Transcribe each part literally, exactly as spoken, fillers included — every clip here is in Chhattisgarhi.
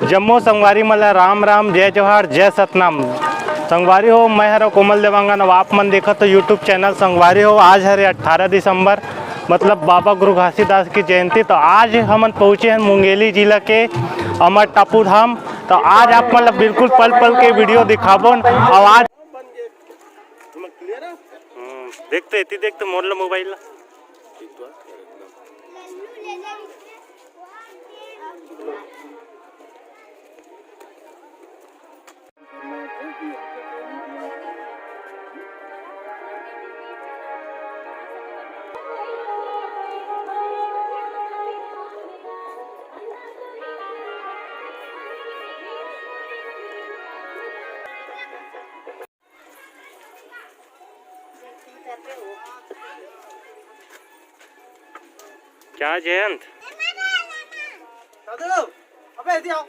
जम्मो संगवारी मन ला राम राम, जय जोहार, जय सतनाम। संगवारी हो, मैं हरो कोमल देवांगन, अउ आप मन देखत हो YouTube channel। संगवारी हो, आज हरे अठारह दिसंबर, मतलब बाबा गुरु घासीदास की जयंती। तो आज हमन पहुँचे हैं मुंगेली जिला के अमर टापू धाम। तो आज आप मन ला बिल्कुल पल पल के video दिखाबोन। अउ आज हम्म, देख तो एती, देख तो मोर ला मोबाइल ला। क्या जयंत? दादू, अबे इधर आओ।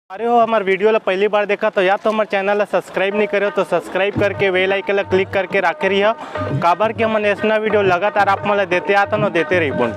अरे हो, हमार video ला पहली बार देखा तो या तो हमार channel ला subscribe नहीं करे हो तो subscribe करके bell icon ला click करके राखे रहिया, काबर कि हमन ऐसना video लगातार आप मन ला देते आथन अउ देते रहिबोन।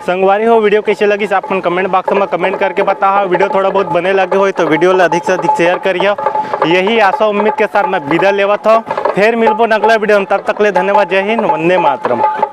संगवारी हो, video कइसे लगिस आप मन comment box में comment करके बताहा। Video थोड़ा बहुत बने लगे होही तो video ला अधिक से अधिक share करिहा। यही आशा उम्मीद के साथ मैं विदा लेवत हव, फेर मिलबो अगला video में। तब तक ले धन्यवाद, जय हिंद, वंदे मातरम।